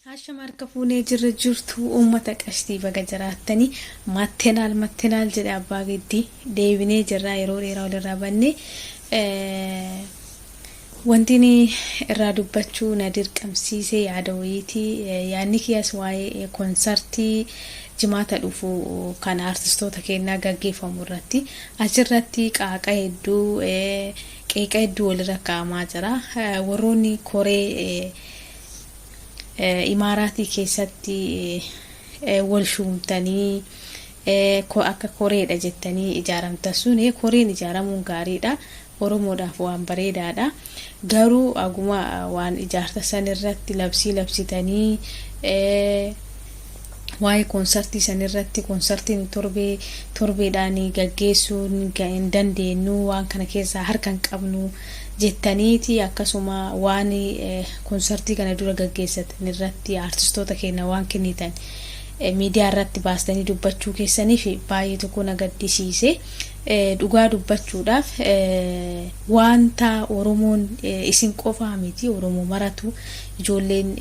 Hashama, harka fuunee jirra jirtu uummata qashtii, baga jiraattanii. Mattenaal mattenaal jedhe abbaa giddii. Deebinee jirra, yeroo dheeraa walirraa banne. Wanti irraa dubbachuu na dirqamsiise yaada wayiiti. Yaadni kiyyaas waa'ee konsartii Jimaata dhufu kan aartistoota keenyaa gaggeeffamu irratti. Achirratti qaaqa hedduu, qeeqa hedduu walirra kaa'amaa jira. Warroonni koree Imaaraatii keessatti wal shuumtanii akka koreedha jettanii ijaaramtan sun, koreen ijaaramuun gaariidha. Oromoodhaaf waan bareedaadha. Garuu aguma waan ijaarta san irratti labsii labsitanii, waa'ee koonsartii san irratti, koonsartiin torbee torbeedhaan gaggeessuu hin dandeenyu, waan kana keessaa harka hin qabnu jettaniiti, akkasuma waan koonsartii kana dura gaggeessatan irratti aartistoota keenya waan kennitan miidiyaa irratti baastanii dubbachuu keessaniif baay'ee tokko na gaddisiise. Dhugaa dubbachuudhaaf, wanta Oromoon, isin qofaa miti, Oromoo maratu, ijoolleen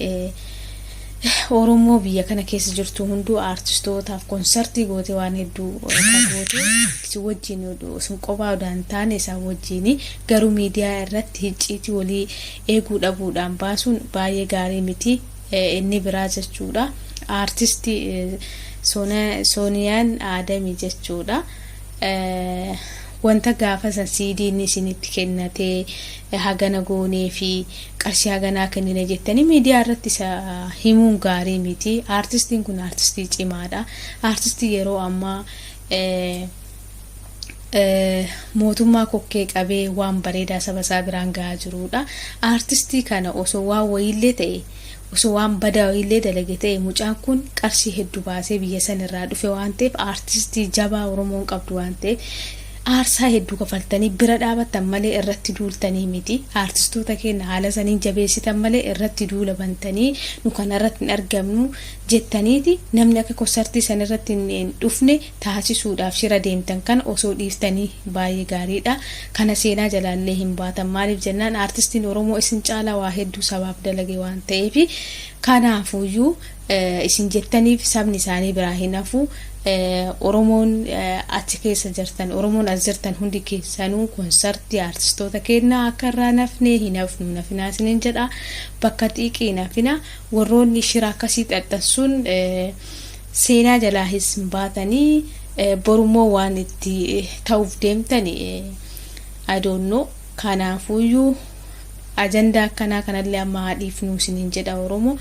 Oromoo biyya kana keessa jirtu hunduu aartistootaaf konsartii goote, waan hedduu kan goote isin wajjin, isin qofaa odoo hin taane isaan wajjin. Garuu miidiyaa irratti hicciitii walii eeguu dhabuudhaan baasuun baay'ee gaarii miti. Inni biraa jechuudha, aartistii Sooniyaan Aadamii jechuudha. Wanta gaafa san siidiin isinitti kennatee hagana goonee fi qarshii haganaa kennine jettanii miidiyaa irratti isa himuun gaarii miti. Aartistiin kun aartistii cimaadha. Aartistii yeroo ammaa mootummaa kokkee qabee waan bareedaa saba isaa biraan gahaa jirudha. Aartistii kana osoo waan wayiillee ta'e, osoo waan badaa wayiillee dalage ta'e, mucaan kun qarshii hedduu baasee biyya san irraa dhufe waan ta'eef, aartistii jabaa Oromoon qabdu waan ta'eef, aarsaa hedduu kafaltanii bira dhaabattan malee irratti duultanii miti. Aartistoota keenya haala saniin jabeessitan malee irratti duula bantanii nu kana irratti hin argamnu jettaniiti namni akka konsartii san irratti hin dhufne taasisuudhaaf shira deemtan kana osoo dhiiftanii baay'ee gaariidha. Kana seenaa jalaallee hin baatan. Maaliif jennaan, aartistiin Oromoo isin caalaa waa hedduu sabaaf dalage waan ta'eef, kanaafuyyuu isin jettaniif sabni isaanii biraa hin hafu. Oromoon achi keessa jirtan, Oromoon as jirtan hundi keessanuu konsartii aartistoota keenyaa akka irraa nafne hin hafnu, nafinaa isiniin jedha. Bakka xiiqii nafina. Warroonni shira akkasii xaxxansuun seenaa jalaa hin baatanii, borummoo waan itti ta'uuf deemtani I don't know. Kanaafuyyuu ajandaa akkanaa kanallee amma haa dhiifnu isiniin jedha Oromoo.